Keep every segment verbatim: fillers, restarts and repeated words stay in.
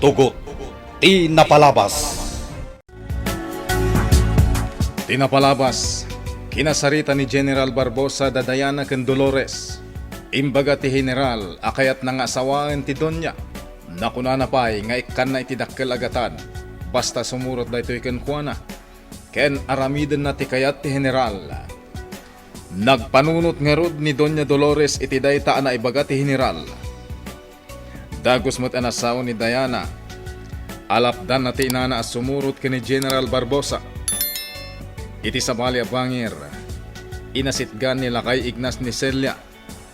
Tugot ti napalabas. Ti napalabas, kinasarita ni General Barbosa da Diana ken Dolores. Imbaga ti General a kayatna nga asawaen ti Doña. Nakunana pay nga ikkanna iti dakkel a gatad, basta sumurot daytoy kenkuana, ken aramidenna ti kayat ti General. Nagpanunot ngarud ni Doña Dolores iti dayta a naibaga ti General. Dagus met a nasao ni Diana. Alapdanna ti inana a sumurot ken ni General Barbosa. Iti sabali a bangir, inasitgan ni Lakay Ignas ni Celia,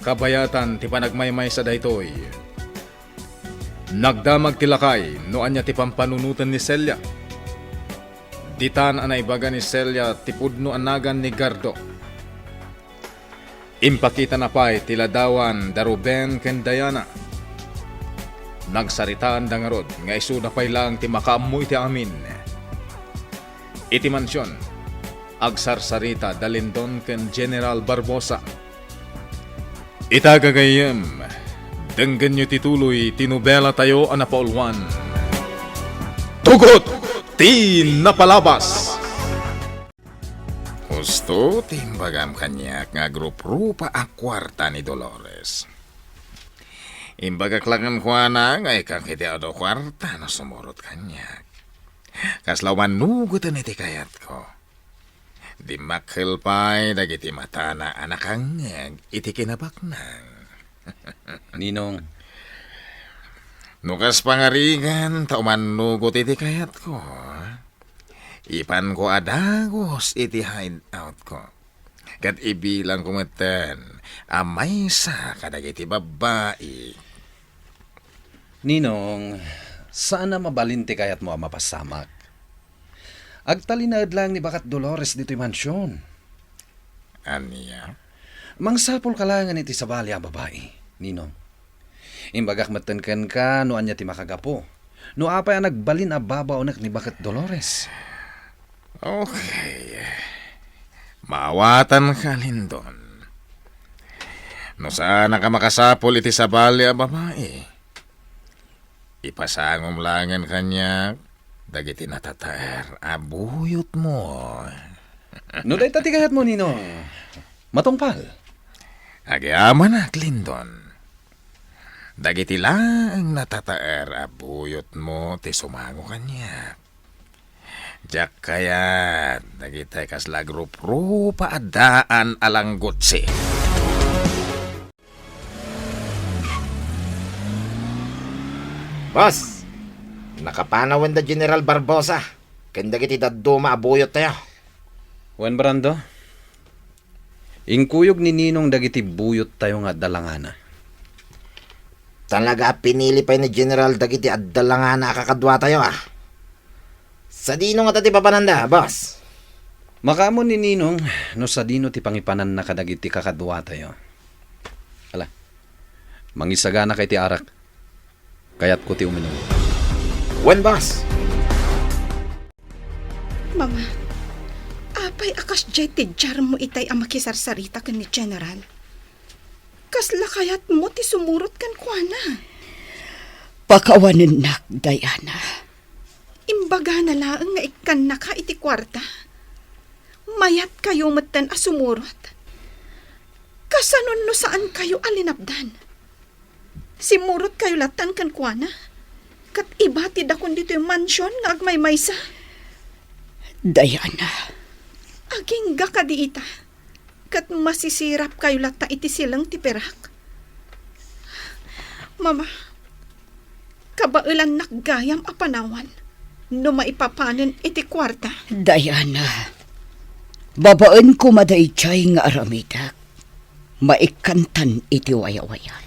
kabayatan ti panagmaymaysa daytoy. Nagdamag ti lakay no ania ti pampanunoten ni Celia. Ditan a naibaga ni Celia ti pudno a nagan ni Gardo. Impakitana pay ti ladawan da Ruben ken Diana. Nagsaritaanda ngarud nga isuda pay laeng ti makaammo iti amin. Iti mansion, agsarsarita da Lindon ken General Barbosa. Ita gagayyem, denggenyo ti tuloy ti nobela tayo a napauluan. Tugot ti napalabas. Husto ti imbagam kaniak nga agruprupa a kuarta ni Dolores. Imbagak la kenkuana nga ikkan iti adu a kuarta no sumurot kaniak. Kasla umannugeten iti kayatko. Dimmakkel pay dagiti matana a nakangngeg iti kinabaknang. Ninong. No kas pangarigan ta umannugot iti kayatko, ipanko a dagus iti hideoutko. Ket ibilangko metten a maysa kadagiti babbai. Ninong, saan a mabalin ti kayatmo a mapasamak. Agtalinaed laeng ni Bakat Dolores ditoy mansion. Ania? Mangsapulka laengen iti sabali a babai, Ninong. Imbagak metten kenka no ania ti makagapu. No apay a nagbalin a babaonek ni Baket Dolores. Okay. Maawatanka, Lindon. No saanka makasapul iti sabali a babai, ipasangom laengen kaniak dagiti natataer a buyotmo. No dayta ti kayatmo, Ninong, matungpal. Agyamanak, Lindon. Dagiti laeng natataer a buyotmo ti sumango kaniak. Diak kayat dagiti kasla agruprupa a daan a langgutsi. Boss, nakapanawen da General Barbosa ken dagiti dadduma a buyottayo. Wen, Brando, inkuyog ni Ninong dagiti buyottayo nga adda langana. Talaga a pinili pay ni General dagiti adda langana a kakaduatayo, a. Sadino ngata ti papananda, boss? Makaammo ni Ninong no sadino ti pangipananna kadagiti kakaduatayo. Ala, mangisaganaka iti arak. Kayatko ti uminum. Wen, boss. Mama, apay a kasdiay ti diarmo itay a makisarsarita ken ni General? Kasla kayatmo ti sumurot kenkuana? Pakawanennak, Diana. Imbagana laeng nga ikkannaka iti kuarta. Mayatkayo metten a sumurot. Kasano no saankayo a linapdan? Simmurotkayo lattan kenkuana, ket ibatidakon ditoy mansion nga agmaymaysa. Diana. Agingga kadi ita, ket masisirapkayo latta iti sileng ti pirak. Mama, kabaelannak gayam a panawan no maipapanen iti kuarta. Diana, babaen koma daydiay nga aramidek. Maikkantan iti wayawaya.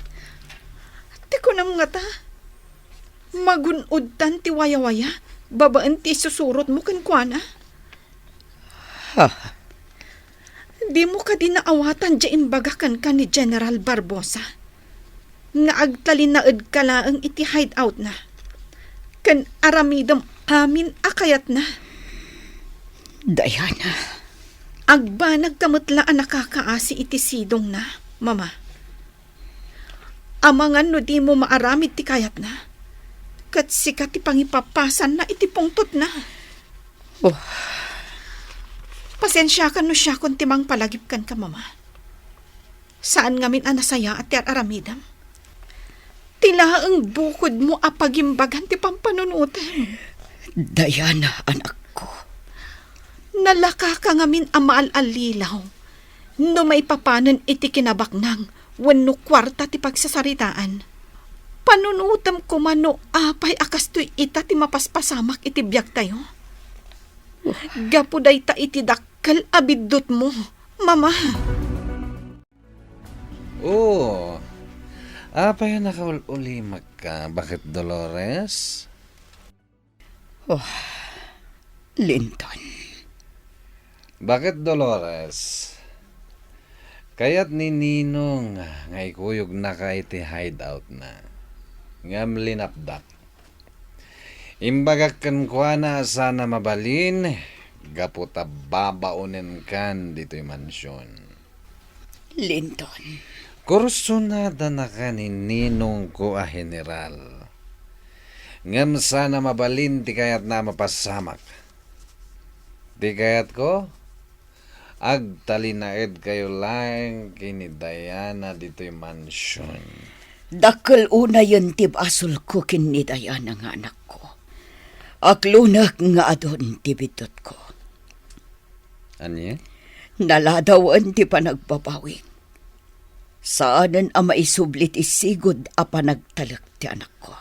Ti kunam ngata, magun-odtan ti wayawaya babaen ti isusurotmo kenkuana? Ha? Dimo kadi naawatan diay imbaga kenka ni General Barbosa nga agtalinaedka laeng iti hideoutna ken aramidem amin a kayatna? Diana. Agbanagka met la a nakakaasi iti sidongna, Mama. Amangan no dimo maaramid ti kayatna, ket sika ti pangipapasanna iti pungtotna. Oh. Pasensiakan no siakon ti mangpalagip kenka, Mama. Saan ngamin a nasayaat ti ar-aramidem. Ti laeng bukodmo a pagimbagan ti pampanunotem. Diana, anakko. Nalakaka ngamin a maal-allilaw no maipapanen iti kinabaknang wenno kuarta ti pagsasaritaan. Panunotem koma no apay a kastoy ita ti mapaspasamak iti biagtayo. Gapu dayta iti dakkel a biddutmo, Mama. Oh, apay a nakaul-ulimekka, Baket Dolores? Oh, Linton. Baket Dolores, kayat ni Ninong nga ikuyogna ka iti hideout na, ngem linapdak. Imbagak kenkuana a sana mabalin gapu ta babaonenkan ditoy mansion. Linton. Kursunada naka ni ninongko a general. Ngem sana mabalin ti kayatna a mapasamak. Ti kayatko, agtalinaedkayo laeng ken ni Diana ditoy mansion. Dakkel unayen ti basolko ken ni Diana nga anakko. Aklonek nga adun ti biddutko. Ania? Naladawen ti panagbabawik. Saanen a maisubli ti sigud a panagtalek ti anakko.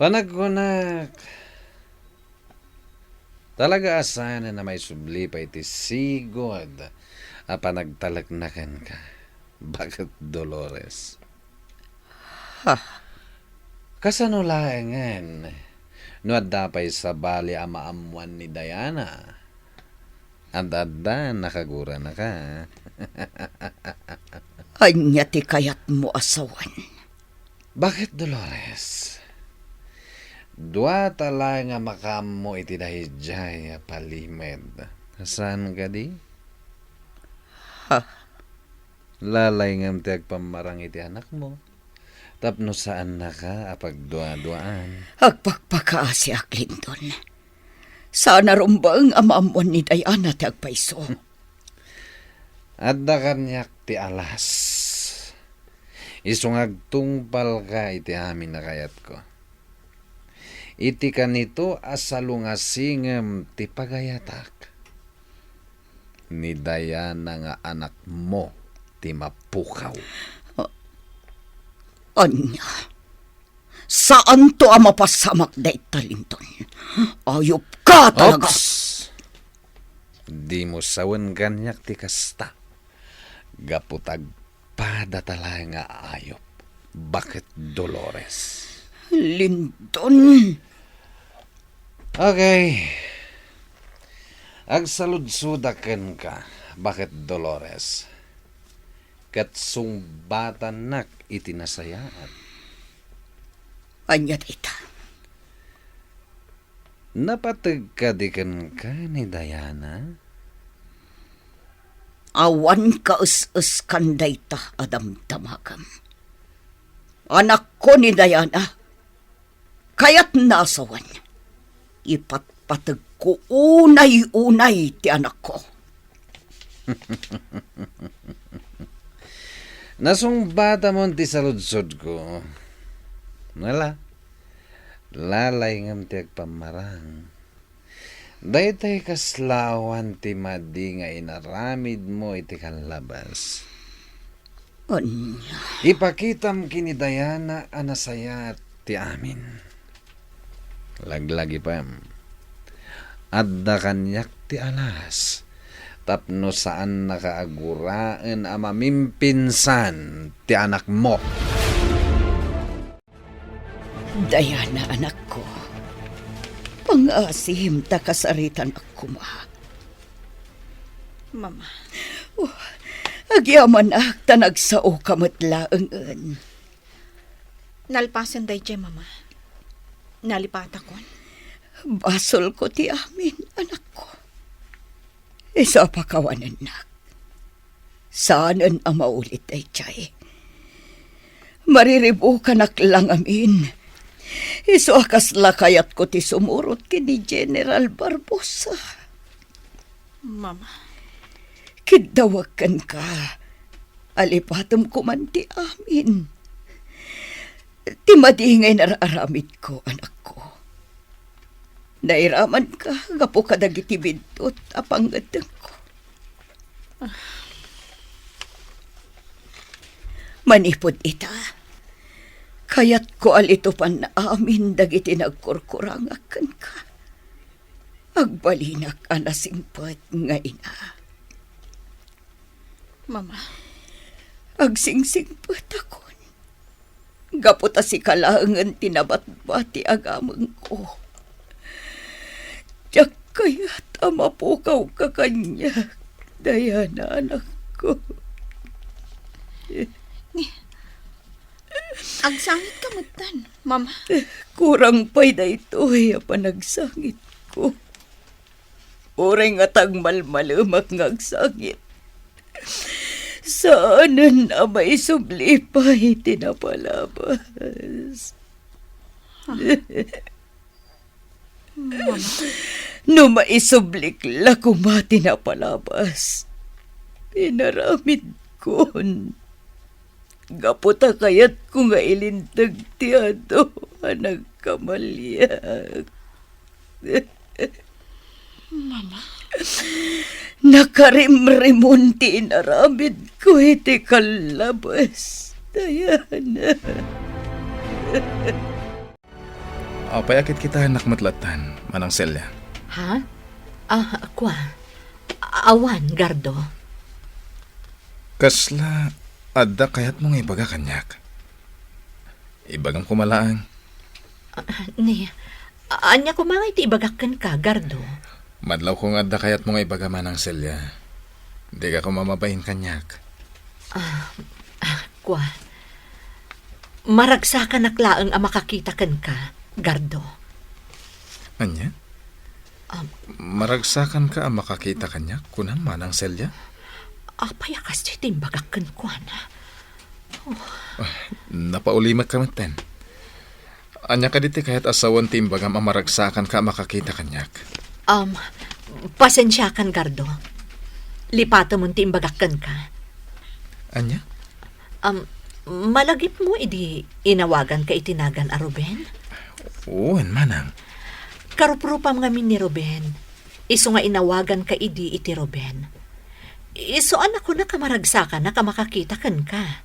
Panagkunak, talaga a saanen a maisubli pay ti sigud a panagtalekna kenka, Baket Dolores. Ha? Kasano laengen no adda pay sabali a maammoan ni Diana? Adda-adda nakaguranaka. Ania ti kayatmo a sawen? Baket, Dolores? Dua ta laeng a makaammo iti daydiay a palimed. Saan kadi? Ha? Lalaingem ti agpammarang iti anakmo tapno saannaka a pagduaduaan. Agpakpakaasiak, Linton. Saan a rumbeng a maammoan ni Diana ti agpayso. Adda kaniak ti alas. Isu nga agtungpalka iti amin a kayatko. Iti kanito a salungasingem ti pagayatak. Ni Diana nga anakmo ti mapukaw. A-, ania? Saanto a mapasamak dayta, Linton. Ayupka talaga. Oks! Dimo sawen kaniak ti kasta. Gapu ta agpadata laeng nga ayup, Baket Dolores. Linton. Okay. Agsaludsodak kenka, Baket Dolores. Ket sungbatannak iti nasayaat. Ania dayta? Napateg kadi kenka ni Diana? Awan kaes-eskan dayta a damdamagam. Anakko ni Diana. Kayatna a sawen, ipatpategko unay-unay ti anakko. Nasungbatamon ti saludsodko. Nala, lalaingem ti agpammarang. Daytoy kasla awan ti madi nga inaramidmo iti kallabas. Ania? Ipakitam ken ni Diana a nasayaat ti amin. Laglagipem, adda kaniak ti alas tapno saannaka a guraen a mamimpinsan ti anakmo. Diana, anakko, pangaasim ta kasaritanak koma. Mama. Oh, agyamanak ta nagsaoka met laengen. Nalpasen daydiay, Mama. Nalipatakon. Basolko ti amin, anakko. Isu a pakawanennak. Saanen a maulit daydiay. Mariribukanak la ngamin. Isu a kasla kayatko ti sumurot ken ni General Barbosa. Mama. Kiddawek kenka a lipatem koman ti amin. Ti madi nga inar-aramidko, anakko. Nairamanka gapu kadagiti biddut a pangngeddengko. Manipud ita, kayatko a litupan amin dagiti nagkurkurangak kenka. Agbalinak a nasingpet nga ina. Mama. Agsingsingpetakon. Gapu ta sika laengen ti nabatbati a gamengko. Diak kayat a mapukawka kaniak, Diana, anakko. Ni, agsangitka metten, Mama. Kurang pay daytoy a panagsangitko. Uray nga tagmalmalemak nga agsangit, saanen a maisubli pay ti napalabas. Mama. No maisublik la koma ti napalabas, inaramidkon. Gapu ta kayatko nga ilinteg ti adu a nagkamaliak. Mama. Nakarimrimon ti inaramidko iti kallabas, Diana. Apay a kitkitaennak met lattan, Manang Celia? Ha? Ah, kua. Awan, Gardo. Kasla adda kayatmo nga ibaga kaniak? Ibagam koma laeng. Ah, ni, ania koma nga iti ibagak kenka, Gardo? Madlawko nga adda kayatmo nga ibaga, Manang Celia. Dika koma mabain kaniak. Ah, ah, kua. Maragsakanak laeng a makakita kenka, Gardo. Ania? Um, Maragsakanka a makakita kaniak, kunam, Manang Celia? Apay a kas ti imbagak kenkuana? Ah, napaulimek ka metten. Ania kadi ti kayat a sawen ti imbagam a maragsakanka a makakita kaniak? Um, pasensiakan, Gardo. Lipatemon ti imbagak kenka. Ania? Um, malagipmo idi inawaganka iti nagan a Ruben? Wen, manang. Karuprupam ngamin ni Ruben. Isu nga inawaganka idi iti Ruben. Isu a nakunak a maragsakanak a makakita kenka.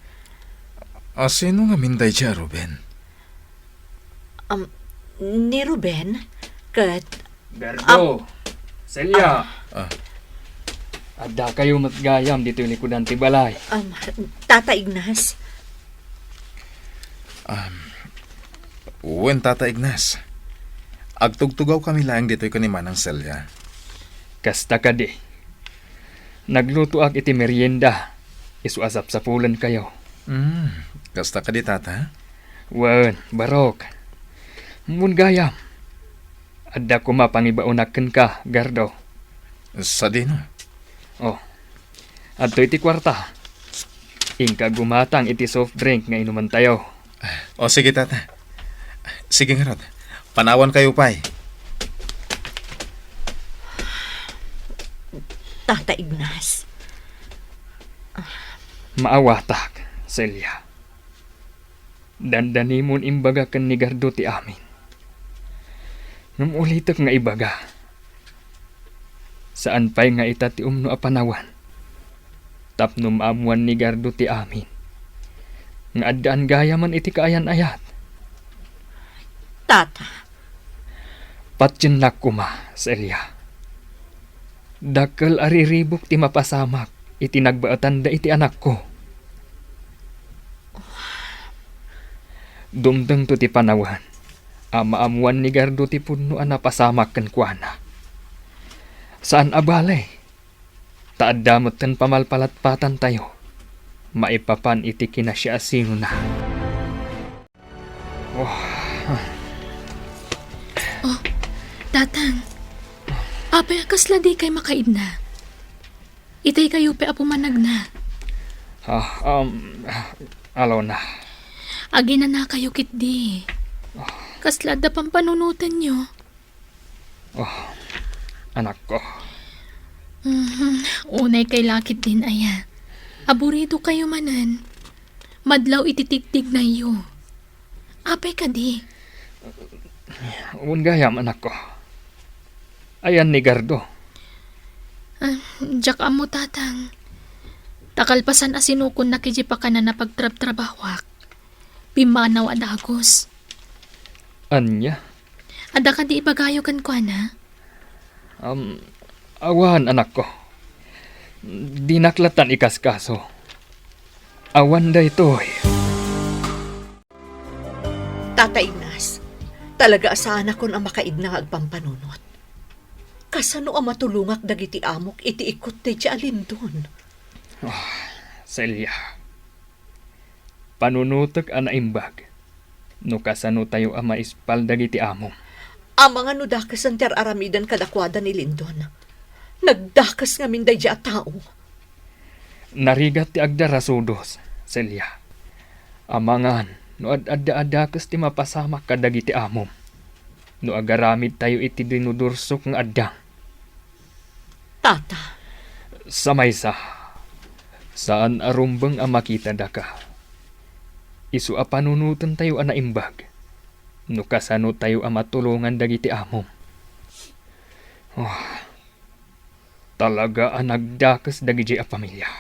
A, sino ngamin daydiay a Ruben? Um, ni Ruben, ket, Gardo, ah, Celia. Ah. Addakayo met gayam ditoy likudan ti balay. Um, Tata Ignas. Um, wen, Tata Ignas. Agtugtugawkami laeng ditoy ken ni Manang Celia. Kasta kadi. Naglutoak iti merienda, isu a sapsapulenkayo. Mm, kasta kadi, Tata? Wen, barok. Wen gayam. Adda koma pangibaonak kenka, Gardo. Sadino? Oh. Adtoy ti kuarta. Inka gumatang iti soft drink nga inumentayo. O, sige, Tata. Sige ngarud. Panawankayo pay. Tata Ignas. Maawatak, Celia. Dandanimon imbaga ken ni Gardo ti amin. Ngem ulitek nga ibaga, saan pay nga ita ti umno a panawen tapno maammoan ni Gardo ti amin nga addaan gayamen iti kaayan-ayat. Tata. Patiennak koma, Celia. Dakkel a riribuk ti mapasamak iti nagbaetanda iti anakko. Dumtengto ti panawen a maammoan ni Gardo ti pudno a napasamak kenkuana. Saan a bale, ta adda metten pamalpalatpatantayo maipapan iti kinasiasinona. Oh. Oh, Tatang. Apay a kasla dikay makaidna? Itay kayo pay a pumanagna. Ah, um, alona. Aginanakayo ketdi. Ah, Kasla adda pampanunotenyo? Oh, anakko. Mhm. Unay kay lakit din aya. Aburido kayo manen. Madlaw iti tigtignayo. Apay kadi? Wen gayam, anakko. Ayan ni Gardo? Ah, diak ammo, tatang. Ta kalpasan a sinukonna iti pakanana pagtrabtrabahoak, pimmanaw a dagus. Ania? Adda kadi ibagayo kenkuana? Um, awan, anakko. Dinak lattan ikaskaso. Awan daytoy. Tata Ignas, talaga a saanakon a makaidna nga agpampanunot. Kasano a matulongak dagiti amok iti ikut daydiay a Lindon? Ah, Celia, panunotek a naimbag no kasanotayo a maispal dagiti amom. Amangan no dakesen ti ar-aramiden kadakuada ni Lindon. Nagdakes ngamin daydiay a tao. Narigat ti agdarasudos, Celia. Amangan no ad-adda a dakes ti mapasamak kadagiti amom no agaramidtayo iti dinudursok nga adda. Tata. Sa maysa, saan a rumbeng a makitadaka. Isu a panunotentayo a naimbag no kasanotayo a matulongan dagiti amom. Oh, talaga a nagdakes dagidiay a pamilia.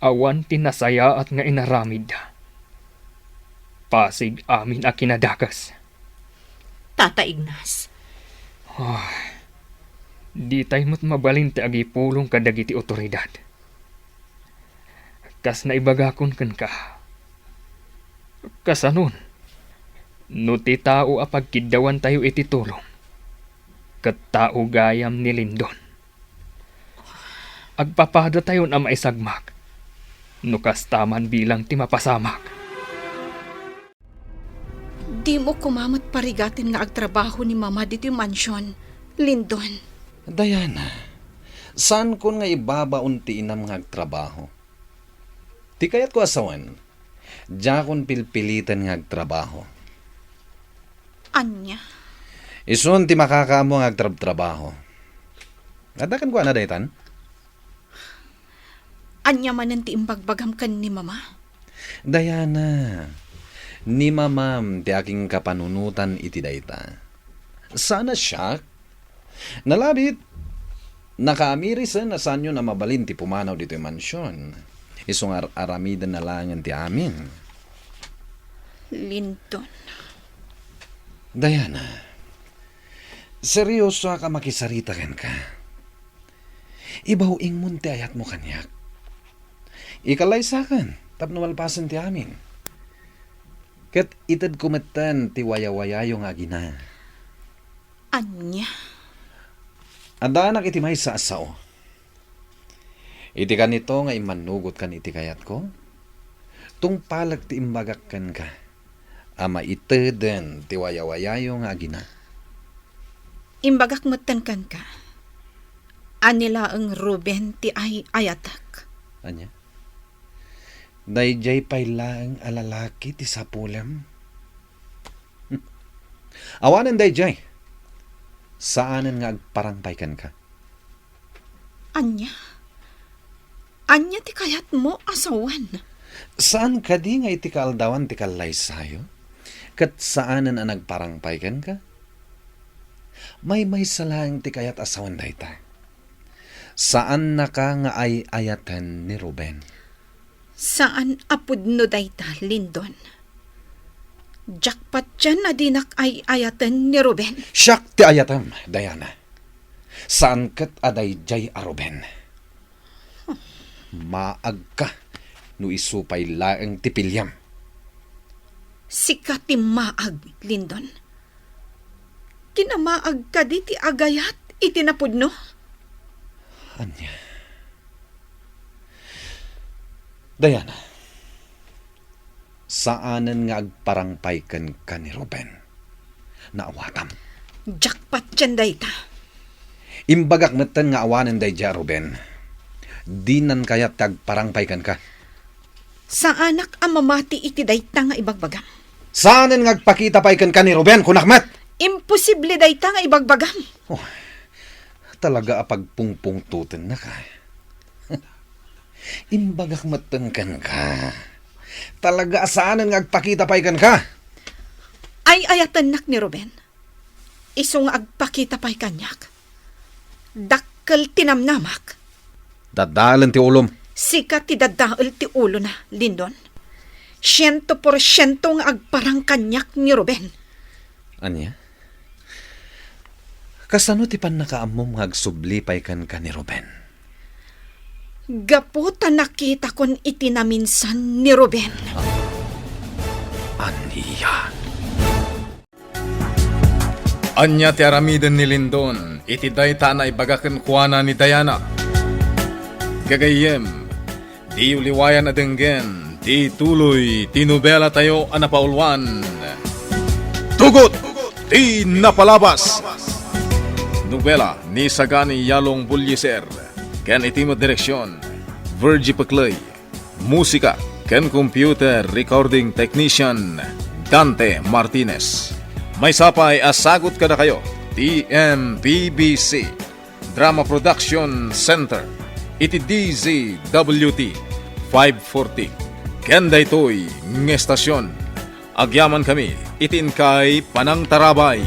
Awan ti nasayaat nga inaramidda. Pasig amin a kinadakes. Tata Ignas. Ah, ditay met mabalin ti agipulong kadagiti otoridad. Kas naibagakon kenka, kasanon, no ti tao a pagkiddawantayo iti tulong, ket tao gayam ni Lindon, agpapadatayon a maisagmak no kasta man bilang ti mapasamak. Dimo koma met parigaten nga agtrabaho ni Mama ditoy mansion, Lindon. Diana, saankon nga ibabaon ti inam nga agtrabaho. Ti kayatko a sawen, diakon pilpiliten nga agtrabaho. Ania? Isun ti makakaammo nga agtrabtrabaho. Adda kenkuana daytan? Ania manen ti imbagbagam ken ni Mama? Diana, ni Mamam ti akingkapanunotan iti dayta. Saan a siak? Nalabit, nakaamirisen a saanyon a mabalin ti pumanaw ditoy mansion. Isu nga ar-aramidenna laengen ti amin. Lindon. Diana, seriosoak a makisarita kenka. Ibaw-ingmon ti ayatmo kaniak. Ikallaysakan tapno malpasen ti amin. Ket itedko metten ti wayawayayo nga agina. Ania? Addaanak iti maysa a sao. Iti kanito nga immannugot kan iti kayatko, tungpalek ti imbagak kenka a maiteden ti wayawayayo nga agina. Imbagak metten kenka a ni laeng Ruben ti ay-ayatek. Ania? Daydiay pay laeng a lalaki ti sapulem? Awanen daydiay. Saanen nga agparang pay kenka. Ania? Ania ti kayatmo a sawen? Saan kadi nga iti kaaldawan ti kallaysayo, ket saanen a nagparang pay kenka? Maymaysa laeng ti kayat a sawen dayta. Saannaka nga ay-ayaten ni Ruben. Saan a pudno dayta, Lindon. Diak patien a dinak ay-ayaten ni Ruben. Siak ti ayatem, Diana. Saan ket a daydiay a Ruben. Maagka no isu pay laeng ti piliam. Sika ti maag, Lindon. Kinamaag kadi ti agayat iti napudno? Ania? Diana, saanen nga agparang pay kenka ni Ruben. Naawatam. Diak patien dayta. Imbagak metten nga awanen daydiay a Ruben. Dinan kayat ti agparang pay kenka. Saanak a mamati iti dayta nga ibagbagam. Saanen nga agpakita pay kenka ni Ruben, kunak met? Imposible dayta nga ibagbagam. Oh, talaga a pagpungpungtotennak, a. Imbagak metten kenka. Talaga a saanen nga agpakita pay kenka. Ay-ayatennak ni Ruben. Isu nga agpakita pay kaniak. Dakkel ti namnamak. Daddaelen ti ulom. Sika ti daddael ti ulona, Lindon. Siento porsiento nga agparang kaniak ni Ruben. Ania? Kasano ti pannakaammom nga agsubli pay kenka ni Ruben? Gapu ta nakitakon iti naminsan ni Ruben. Ania? Ania ti aramiden ni Lindon iti dayta a naibaga kenkuana ni Diana? Gagayyem, diyo liwayan a denggen ti tuloy ti nobelatayo a napauluan, Tugot ti Napalabas. Nobela ni Sagani Yalong Bullieser ken iti met direksion, Virgie Pecley. Musika ken computer recording technician, Dante Martinez. Maysa pay a sagut kadakayo ti M P B C Drama Production Center iti D Z W T five forty. Ken daytoy nga estasion, agyamankami iti inkay panangtarabay.